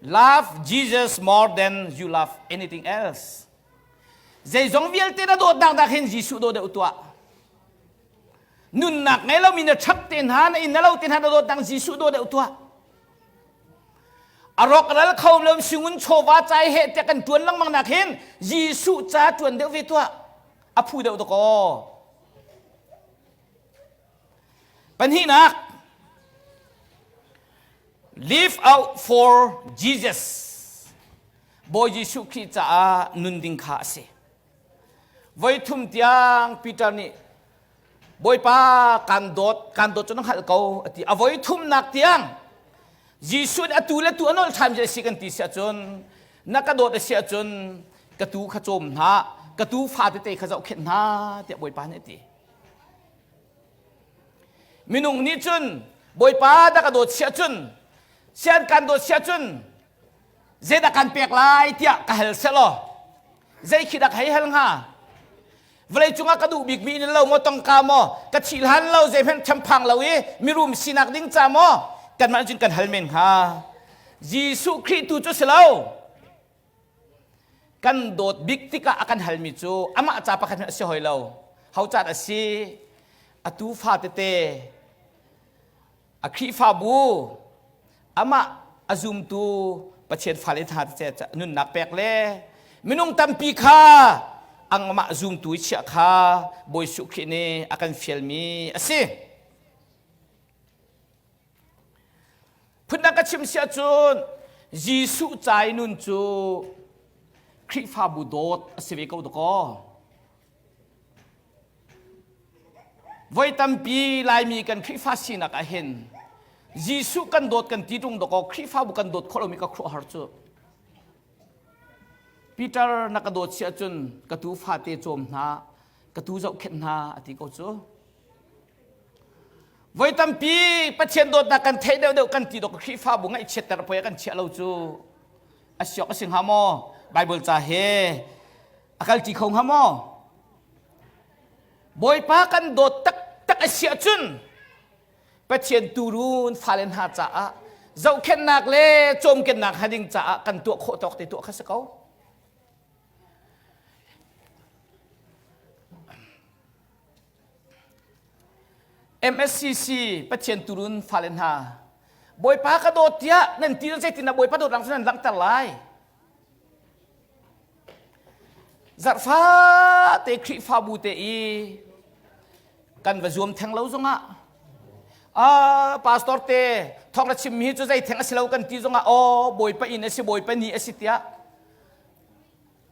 Love Jesus more than you love anything else. Zeizong vialte na dawtnak nak hin Jesuh daw deuh tuah. Nunnak ngei lomi na chap te hna, na inn na lo te hna na dawtnak Jesuh daw deuh tuah. A rawk ral kho lo singun chawva cai he te kan tuan lengmang nak hin Jesuh ca tuan deuh ve tuah. A phu deuh dakaw. Pahnihnak, live out for Jesus. Bawi Jesuh Khrih caah nun ding kha a si. Voi thum tiang Peter nih Bawipa kan dawt, kan dawt cu na hngalh ko a ti. A voi thumnak tiang Jesuh nih atu le tu a nolh ṭhan a si kan ti si ahcun na ka dawt a si ahcun ka tuu kha cawm hna, ka tuu fa tete kha zohkhenh hna tiah Bawipa nih a ti. Minung nih cun Bawipa dah ka dawt si ahcun sian kan dawt si ahcun zeidah kan pek lai tiah ka hal selaw zei khi dah ka hei hal hnga vawlei cungah ka duh bikmi in lo maw tongka maw ka thih hlan lo zeihmanh ṭhamphang lo i mirum sinak ding ca maw kanmah cun kan hal men hnga Jesuh Khrih tu cu si lo Kan dawt bik tikah a kan halmi cu amah ca pakhat hmanh a si hoi lo. Ho caan a si? A tufa tete, a Khrihfabu, amah a zumtu Pathian fale hna tete nunnak pek le minung tampi kha amah zumtu i chiah kha Bawi Jesuh Khrih nih a kan fialmi a si. Phundang ka chim si ahcun Jesuh ca i nun cu Khrihfabu dawt a si ve ko dakaw. Voi tampi Laimi kan Khrihfa sinak ah hin Jesuh kan dawt kan ti ṭung dakaw Khrihfabu kan dawt khawh lomi ka khuaruahhar cu. Peter na ka dawt si ahcun ka tuu fate cawm hna, ka tuu zohkhenh hna a ti ko cu. Voi tampi Pathian dawtnak kan theih deuhdeuh kan ti dok Khrihfabu ngaihchiatter poi kan chiah lo cu a siok a si hnga maw? Bible ca he a kalṭi kho hnga maw? Bawipa kan dawt taktak a si ahcun Pathian tuurun fale hna caah zohkhenhnak le cawmkennak hnga ding caah kan tuah khawh tawk te tuah kha si ko. MSCC Pathian turun fale hna Bawipa ka dawt tiah nan ti zeitin dah Bawipa dawt lang nan langhter lai zarhfa te Khrihfabu te i kan va zuam theng lo zongah ah pastor te thawng na chimmi cu zei theng a si lo kan ti zongah aw Bawipa inn a si Bawipa ni a si tiah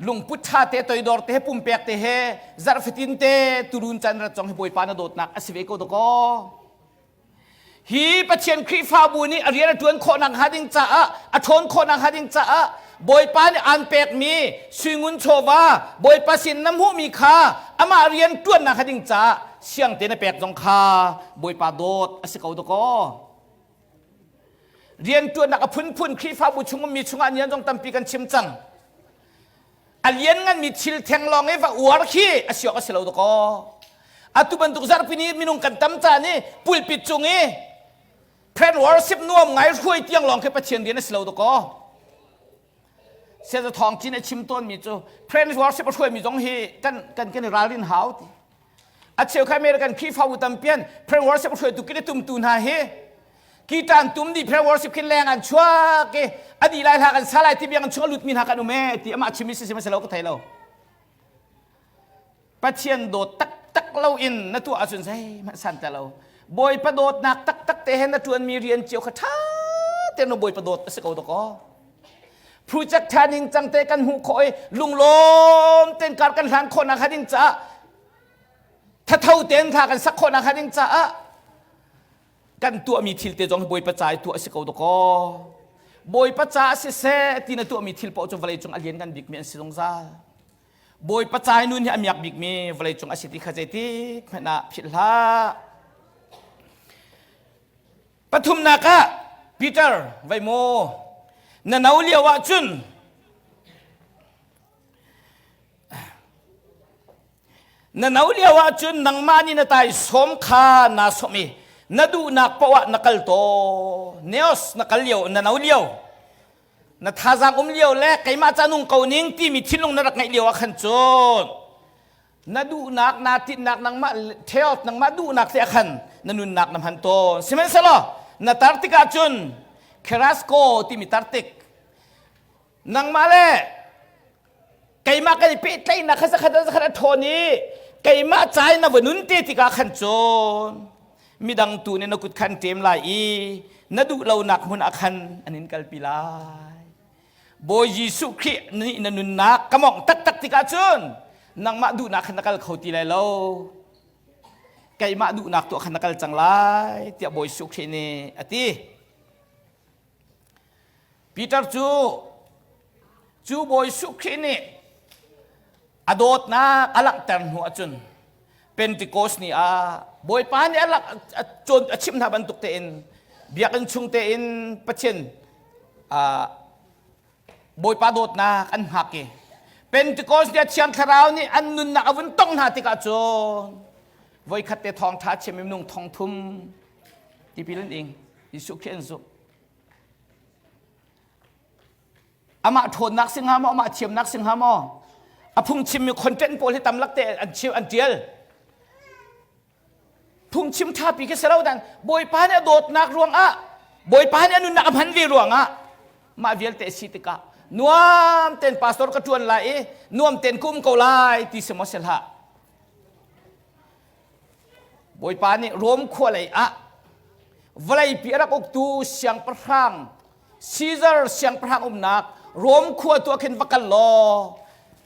lungput ṭha te toidor te he pumpek te he zarhfatin te turun can rat zong hi Bawipa na dawtnak a si ve ko dakaw hi Pathian Khrihfabu nih a rian a ṭuan khawh nak hnga ding caah a ṭhawn khawh nak hnga ding caah Bawipa nih aan pekmi suingun chawva Bawipa sin na hmuhmi kha amah rian ṭuannak hnga ding caah siang te na pek zong kha Bawipa dawt a si ko dakaw Rianṭuannak a phunphun Khrihfabu chung ummi chungah nian zong tampi kan chim cang. A liannganmi thil theng lawng i va uar khi a si awk a si lo dakaw. Atu bantuk zarhpi ni minung kan tam caan i pulpit cung i friend worship nuam ngai hruai tiang lawng khi Pathian rian a si lo dakaw. Saya Thawng Cin a chim tawnmi cu friend worship a hruaimi zong hi kan kan kan i ralrin hau ti. A cheukhat American Khrihfabu tampian prayer worship hruaitu kile tumtu hna hi kitan tum di prayer worship khin leng an chuak i a dih lai hla kan sa lai ti biang chung a lutmi hna kan um e ti amah chim si si lo ka thei lo Pathian dawt taktak taktak loin na tuah ahcun zeihmanh santlai lo. Bawipa dawtnak taktak te he na ṭuanmi rian cio kha ṭha tein na Bawipa dawt a si ko dakaw. Project ṭha ning cang te kan hmuh khawh i lunglawm tein kar kan hlan khawhnak hnga ding caah thatho tein thla kan sak khawhnak hnga ding caah kan tuahmi thil te zong Bawipa ca i tuah a si ko dakaw. Bawipa ca siseh ti na tuahmi thil paoh cu vawlei cung a lian ngan bikmi an si zungzal. Bawipa ca i nun hi a miak bikmi vawlei cung a si ti kha zeitik hmanh ah philh hlah. Pathumnak ah Peter vei maw na no lio ah cun na no lio ah cun nangmah nih na taisawm kha naa sawmh i na duhnak paoh ah na kal tawn. Neos na kal lio na no lio na thazaang um lio le keimah ca nung ko ning timi thinlung na rak ngeih lio ah khan cun na duhnak naa tinhnak nangmah theot nangmah duhnak te ah khan na nunnak na hman tawn. Sihmanhsehlaw na tar tikah cun Kerasko timi tar tik nangmah le keimah kan i pehtlaihnak kha zakhat zakhat a ṭhawn i keimah ca in na va nun te tikah khan cun midang tu nih na kut khan ṭem lai i na duh lonak hmun ah khan an in kalpi lai. Bawi Jesuh Khrih nih na nunnak ka mawngh taktak tikah cun nangmah duhnak khan na kal kho ti lai lo. Keimah duhnak tuah khan na kal cang lai tiah Bawi Jesuh Khrih nih a ti. Peter cu cu Bawi Jesuh Khrih nih a dawtnak a langhter hnu ahcun Pentecost ni ah Bawipa nih a lak a cawn a chimh hna bantuk tein biakinn chung tein Pathian Bawipa dawtnak an hngak i Pentecost ni a Thiang Thlarau nih an nunnak a vun tong hna tikah cun voikhat te thawngṭha chim i minung 3000 tipil an ing. Jesuh Khrih an zumh. Amah ṭhawnnak si hnga maw, amah thiamnak si hnga maw? A phungchimmi content pawl hi tam lak te an chim an ṭial. Phungchim ṭhapi khi si lo dan Bawipa nih a dawtnak ruangah Bawipa nih a nunnak a hman ve ruangah mah vialte si tikah nuam ten pastor ka ṭuan lai i nuam ten ka um ko lai ti si maw si hlah. Bawipa nih Rom khua lei ah vawleipi a rak uktu siangpahrang Caesar siangpahrang umnak Rom khua tu ah khin va kal law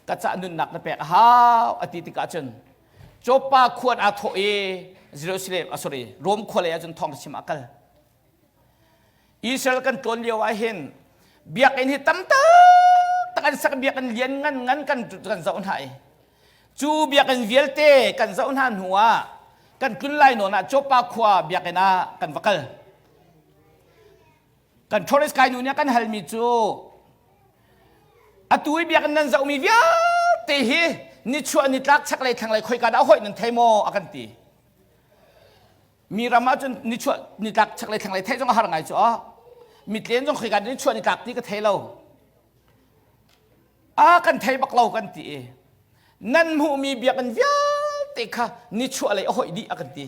ka cah nunnak na pek a hau a ti tikah cun Joppa khua aa thawh i Jerusalem ah sorry Rom khua lei ah cun thawng chim ah kal Israel kan tlawn lio ah hin biakinn hi tam tak an sak biakinn lian ngan ngan kan kan zoh hna i cu biakinn vialte kan zoh hna hnu ah kan tlun lai nawn ah Joppa khua biakinn ah kan va kal kan tourist kai nu nih kan halmi cu atu i biakinn nan zohmi vialte hi nichuah nitlak chaklei thlanglei khoika dah hoih nan thei maw a kan ti Mi ram ahcun nichuah nitlak chaklei thlanglei theih zong a har ngai cu a mitlen zong khoika nichuah nitlak ti ka thei lo. A kan thei bak lo kan ti i nan hmuhmi biakinn vialte kha nichuah lei a hoih dih a kan ti.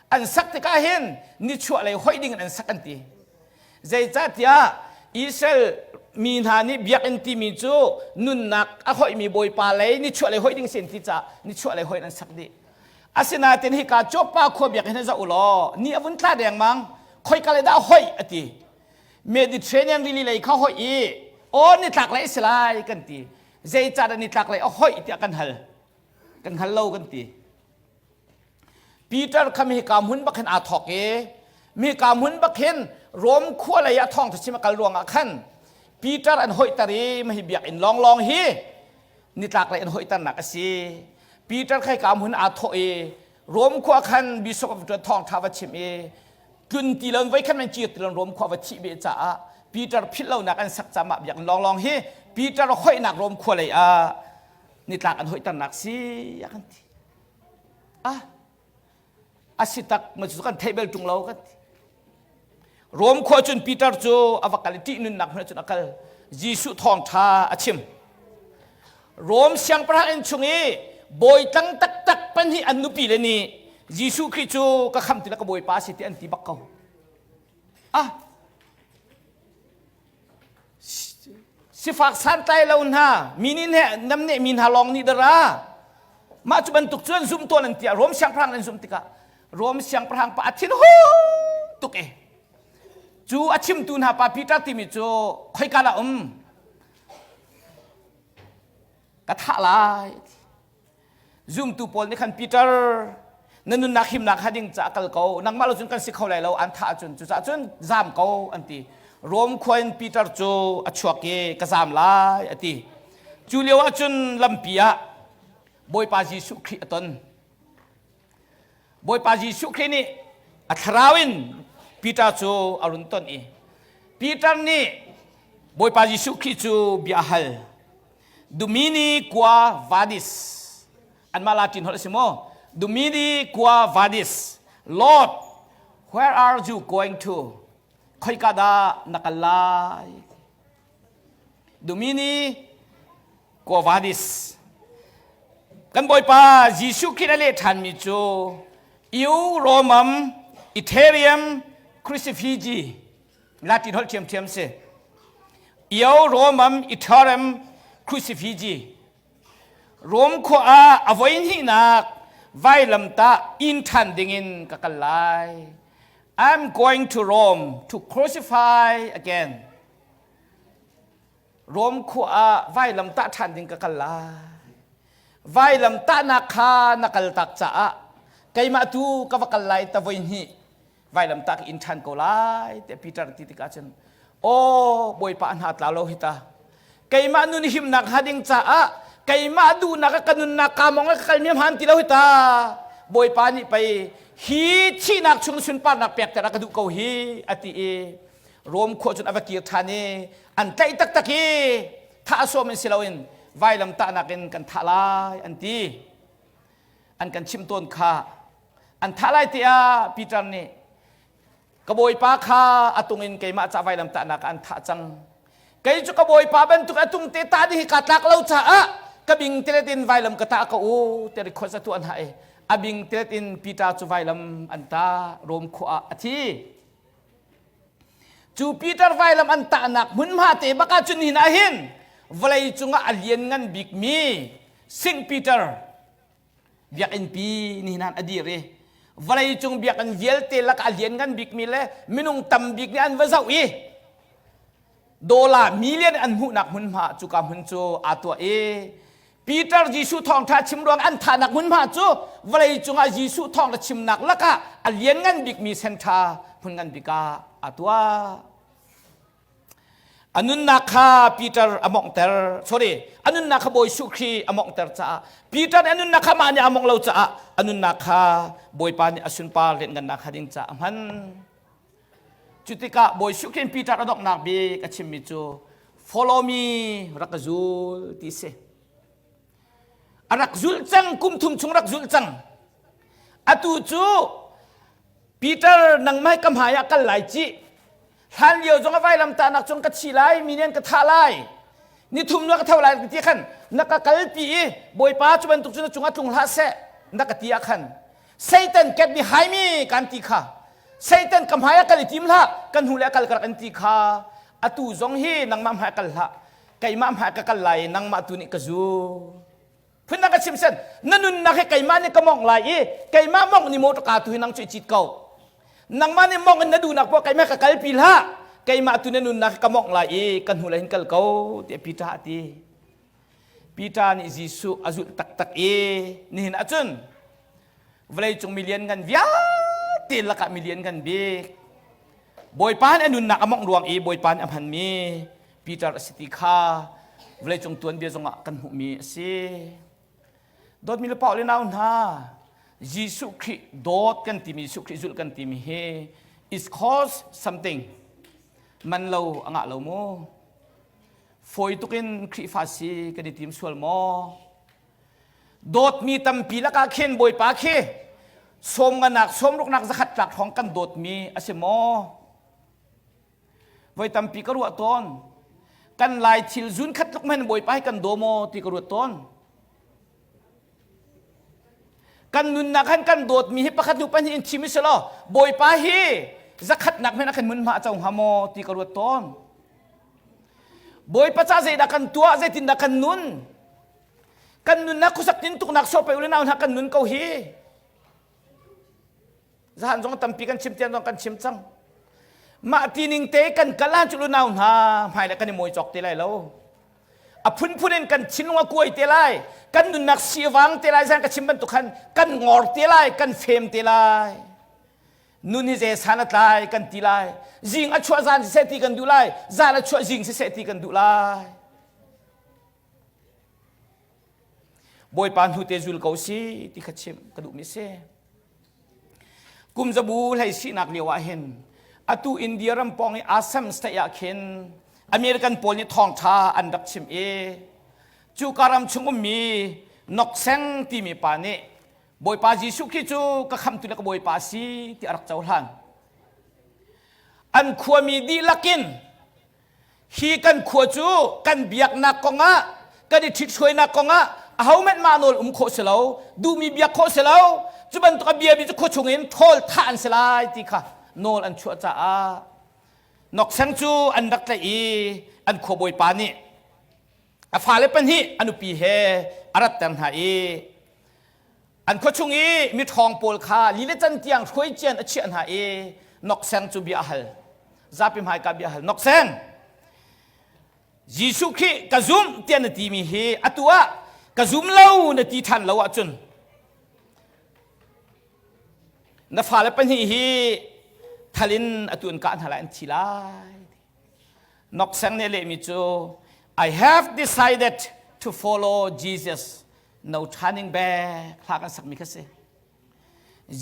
An sak tikah hin nichuah lei hoih ding in an sak an ti. Zeicahtiah Israel mi hna nih biakinn timi cu nunnak a hoihmi Bawipa lei nichuah lei hoih ding sin ti caah nichuah lei hoih in an sak dih. Asinain hika Joppa khua biakinn hi zoh u law ni a vun tla dengmang khoika lei dah hoih a ti. Mediterranean rili lei kha hoih i aw nitlak lei a si lai kan ti. Zeicahdah nitlak lei a hoih tiah kan hal. Kan hngal lo kan ti. Peter kha hika hmun bak hin aa thawk i hika hmun bak hin Rom khua lei ah thawngtha chim a kal ruangah khan Peter an hoihter i mahi biakinn lawnglawng hi nitlak lei an hoihternak a si. Peter kha hika hmun aa thawh i Rom khua khan bishop of thawngṭha va chim i tlun ti lo voi khat man cir ti lo Rom khua va thih ve caah Peter philh lonak an sak caah biakinn lawnglawng hi Peter hoihnak Rom khua lei ah nitlak an hoihternak si a kan ti. Ah a si tak ma cu kan theih bel ṭung lo kan ti. Rom khua cun Peter cu a va kal i ṭih nunnak hmun cun a kal. Jesuh thawngṭha a chim. Rom siangpahrang inn chung i bawi tlang taktak pahnih an nupi le nih Jesuh Khrih cu ka khamh ti le ka bawipa a si ti an ti bak ko. Ah sifak santlai lo hna mi nih namneh mi hna lawng nih dara. Mah cu bantuk cu an zumh tawn an ti ah Rom siangpahrang an zumh tikah Rom siangpahrang pa a thin hung tuk i cu a chimtu hna pa Peter timi cu khoika dah um ka thah lai Zumtu pawl nih khan Peter na nunnak himnak ha ding caah kal ko nangmah lo cun kan si kho lai lo an thah ahcun cucaah cun zaam ko an ti Rom khua in Peter cu a chuak i ka zaam lai a ti cu lio ah cun lampi ah Bawipa Jesuh Khrih a ton Bawipa Jesuh Khrih nih a thlarau in Peter cu a run ton i Peter nih Bawipa Jesuh Khrih cu bia a hal Domini qua vadis. Anmah Latin holh a si maw? Domini qua vadis. Lord, where are you going to? Khoika dah na kal lai? Domini qua vadis. Kan Bawipa Jesuh Khrih a leh ṭhanmi cu Eu Romam Etherium Crucifigi Latin holh ṭhiamṭhiam si. Io Romam Iterem Crucifigi. Rom khua ah a voi hnihnak vailamtah inn ṭhan dingin ka kal lai. I'm going to Rome to crucify again. Rom khua ah vailamtah ṭhan ding ka kal lai. Vailamtahnak kha na kal tak caah keimah tu ka va kal lai ta voi hnih vailamtah ka in ṭhan ko lai tiah Peter ti tikah cun aw Bawipa hna tla lo hi ta keimah nun himnak hnga ding caah keimah duhnak ka nunnak ka mong ka kal mi hmaan ti lo hi ta Bawipa nih pei hi thihnak chung sunparnak pek ter a ka duh ko hi a ti i Rom khua cun a va kir ṭhan i an tlaih taktak i thah sawm in si loin vailam tahnak in kan thah lai an ti an kan chimh tawn kha an thah lai tiah Peter nih ka bawipa kha a tung in keimah ca vailam tahnak ah an thah cang kei cu ka bawipa bantuk a tung te ta ding hi kaa tlak lo caah ka bing telet in vailam ka tah ko u te request a tuah hna i a bing telet in Peter cu vailam an ta Rom khua ah a thi cu Peter vailam an tahnak hmunhma te bak ah cun hin ah hin vawlei cungah a lianngan bikmi Saint Peter biakinn pi nihin a dir i vawlei cung biakinn vialte lakah a lianngan bikmi le minung tam bik nih an va zoh i dollar million an hmuhnak hmunhma cuka hmun cu aa tuah i Peter Jesuh thawngṭha chim ruang an thahnak hmunhma cu vawlei cungah Jesuh thawngṭha chimnak lakah a lianngan bikmi senṭha hmun ngan bik ah aa tuah. A nunnak kha Peter a monghter, sorry, a nunnak kha Bawi Jesuh Khrih a monghter caah Peter nih a nunnak kha mah nih a mongh lo caah a nunnak kha Bawipa nih a sunpar lianhngannak kha ding caah a hman. Cu tikah Bawi Jesuh Khrih Peter a donghnak bik a chimmi cu follow me rak ka zul ti si. A rak zulh cang kum thum chung rak zulh cang. Atu cu Peter nangmah ka hmai ah kal lai cih. Hlan lio zong a vailamtahnak cung ka thi lai, mi nih an ka thah lai. Ni thum nu ka tho lai ti khan na ka kalpi i Bawipa cu bantuk cu na cungah tlung hlah seh na ka ti ah khan Satan get behind me kan ti kha Satan ka hmai ah kal i tim hlah kan hnu le kal ka rak in ti kha atu zong hi nangmah hmai kal hlah keimah hmai ka kal lai nangmah tu nih ka zu Phundang ka chim sen na nunnak hi keimah nih ka mongh lai i keimah mongh ni motor ka tu hi nang cu i cit ko. Nangmah nih mongh in na duhnak poah keimah ka kalpi hlah. Keimah tu na nunnak ka mongh lai i ka hnu lei hin kal ko tiah Peter a ti. Peter nih Jesuh a zulh taktak i nihin ahcun vawleicung milian ngan vialte lakah milian ngan bik Bawipa nih a nunnak a mongh ruang i Bawipa nih a hmanmi Peter a si ti kha vawleicung tuanbia zongah kan hmuhmi a si. Dawtmi le pau le nau hna, Jesuh Khrih dawt kan timi, Jesuh Khrih zulh kan timi hi is cost something. Man lo a ngah lo mu. Fawi tukin Khrihfa si kan i tim sual maw? Dawtmi tampi lakah khin Bawipa khi sawmnganak sawmruknak zakhat tlak hrawng kan dawtmi a si maw? Voi tampi ka ruah tawn. Kan lai thil zun khat tluk men Bawipa hi kan daw maw ti ka ruat tawn. Kan nunnak han kan dawtmi hi pakhat hnu pahnih in chim i law Bawipa hi zakhatnak men a kan mun hma co hnga maw ti ka ruat tawn. Bawipa ca zeidah kan tuah zeitindah kan nun? Kan nunnak khuasak tintuknak sawh pei u le nau hna kan nun ko hi. Zahan zong tampi kan chim tian zong kan chim cang. Mah ti ning te kan kal ah cu nau hna hmai le kan i mawi cawk te lai lo. A phunphun in kan thinlung a kuai te lai, kan nunnak sivang te lai zan ka chim bantuk khan kan ngor te lai, kan fem te lai. Nun hi ze san a tlai kan ti lai. Zing a chuah zan siseh ti kan duh lai, zan a chuah zing siseh ti kan duh lai. Bawipa hnu te zul ko si ti kha chim ka duhmi si. Kum zabu hlei sinak lio ah hin atu India ram pawng i Assam state ah khin American pawl nih thawngṭha an rak chim i cu ka ram chung ummi Nokseng timi pa nih Bawipa Jesuh Khrih cu ka khamtu le ka Bawipa a si ti a rak cohlan. An khuami dihlak in Hi kan khua cu kan biaknak kongah kan i ṭhithruainak kongah ahohmanh mah nawl um khawh si lo, duhmi biak khawh si lo, cu bantuk a biami cu khua chungin ṭhawl thah an si lai ti kha nawl an chuah caah Nokseng cu an rak tlaih i an khua bawipa nih a fale pahnih a nupi he a ratter hna i an khua chung i miṭhawng pawl kha li le can tiang hruai cian a chiah hna i nokseng cu bia a hal zapi hmaika bia a hal nokseng Jesuh Khrih ka zumh tiah na timi hi atu ah ka zum lo na ti ṭhan lo ahcun na fale pahnih hi thal in atu an kah hna lai an thi lai Nokseng nih a lehmi cu I have decided to follow Jesus no turning back hla kan sakmi kha si.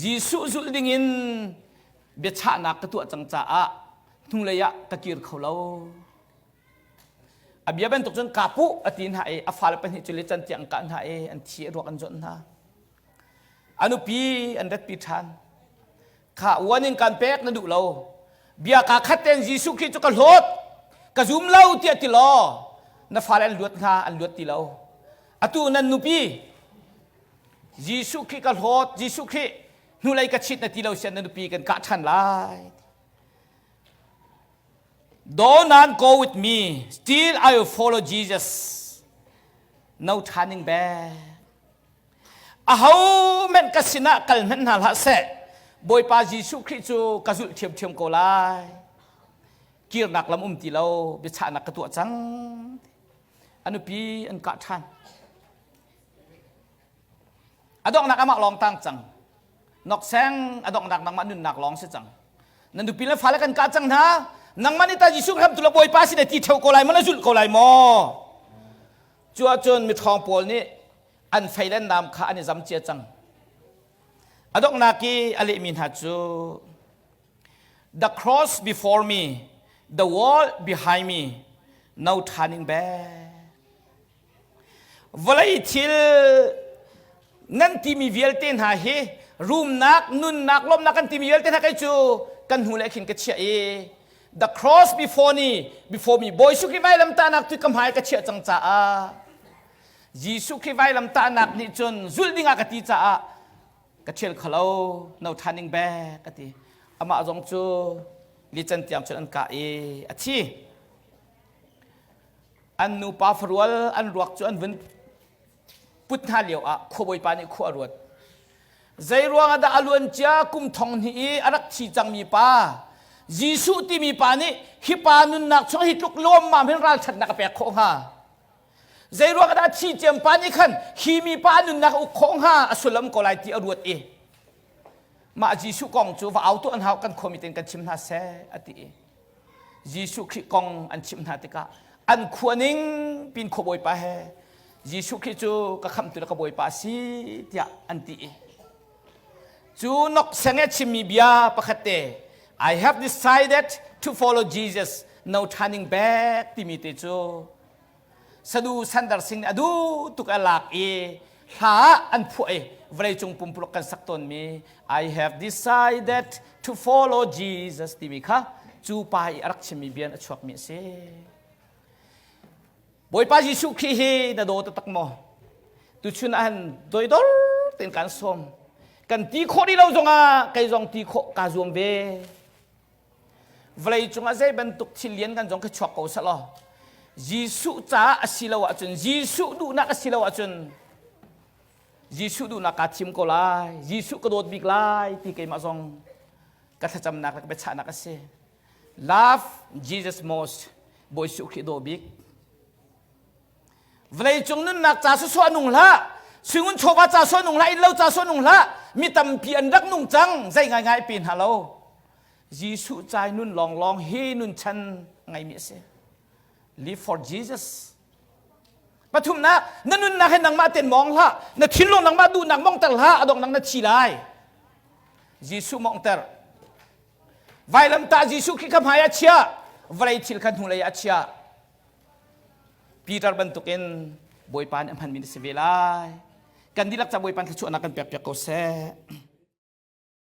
Jesuh zulh dingin biachahnak ka tuah cang caah hnulei ah ka kir kho lo. A bia bantuk cun kapu a ti hna i a fale pahnih cu le can tiang kah hna i an thi a ruak an zawnh hna. A nupi an ratpi ṭhan. Kha uan in kan pek na duh lo. Bia kaa khat tein Jesuh Khrih cu ka hlawt, ka zum lo tiah ti law na fale an luat hnga, an luat ti lo. Atu nan nupi Jesuh Khrih ka hlawt, Jesuh Khrih hnulei ka chit na ti lo sian na nupi kan kah ṭhan lai. Though none go with me, still I will follow Jesus. No turning back. Aho hmanh ka sinah kal hmanh hna hlah seh, Bawipa Jesuh Khrih cu ka zulh ṭhiamṭhiam ko lai. Kirnak lam um ti lo, biachahnak ka tuah cang. A nupi an kah ṭhan. A donghnak amah lawng tang cang. Nokseng a donghnak nangmah nunnak lawng si cang. Na nupi le fale kan kah cang hna. Nangmah nih ta Jesuh hram tu le Bawipa sin ti ṭheo ko lai maw na zulh ko lai maw? Cu ahcun miṭhawng pawl nih an fei le nam kha an i zam cia cang. A donghnak i a lehmi hna cu The cross before me, the wall behind me, no turning back. Vawlei thil nan timi vialte hna hi rumnak, nunnak, lawmnak kan timi vialte hna kei cu kan hnu le khin ka chiah i the cross before me before me Bawi Jesuh Khrih vailamtahnak tu ka hmai ka chiah cang caah Jesuh Khrih vailamtahnak nih cun zulh dingah ka ti caah ka ṭhial kholo no turning back ka ti amah zong cu lican tiang cun an kah i a thi an nupa farual an ruak cu an vun put hna lio ah khuabawipa nih khua a ruat zei ruangah dah a luan cia kum thong hnih i a rak thi cangmi pa Jesuh timi pa nih hi pa nunnak chung hi tluk lawmmam hin ralṭhatnak a pek khawh hnga zei ruangah dah thi ciam pa nih khan hi mi pa nunnak a uk khawh hnga a sullam ko lai ti a ruat i mah Jesuh kong cu va au tuah hna kan khuami ten kan chim hna seh a ti i Jesuh Khrih kong an chimh hna tikah an khua ning pin khua bawipa he Jesuh Khrih cu ka khamhtu le ka bawipa a si tiah an ti i cu nokseng e chimmi bia pakhat te I have decided to follow Jesus no turning back timi te cu Sadu Sandar Singh nih a duh tuk a lak i hla an phuah i vawleicung pumpuluk kan sak tawnmi I have decided to follow Jesus timi kha cu pa i a rak chimmi bia in a chuakmi a si. Bawipa Jesuh Khrih hi na daw taktak maw? Tuchun ah han doidor tein kan sawm. Kan ti khawh rih lo zongah kei zong ti khawh kaa zuam ve. Vawlei cungah zei bantuk thil lian kan zong khi chuak ko selaw Jesuh caah a si lo ahcun Jesuh duhnak a si lo ahcun. Jesuh duhnak kaa thim ko lai. Jesuh ka dawt bik lai ti keimah zong ka thlacamnak le ka biachahnak a si. Love Jesus most. Bawi Jesuh Khrih daw bik. Vawleicung nunnak ca sawsawh nung hlah. Suingun chawva ca sawh nung hlah, innlo ca sawh nung hlah. Mi tampi an rak nung cang, zei ngaingai pe hna lo. Jesuh cai nun lawnglawng hi nun chan ngeimi a si. Live for Jesus. Pathumnak, na nunnak hi nangmah ten mawng hlah. Na thinlung nangmah duhnak mongter hlah, a donghnak na thi lai. Jesuh mongter. Vailamtah Jesuh khi kha hmai ah chia, vawlei thil kha hnulei ah chia. Peter bantukin Bawipa nih a hmanmi na si ve lai. Kan dihlak ca Bawipa thluachuahnak kan pek piak ko seh.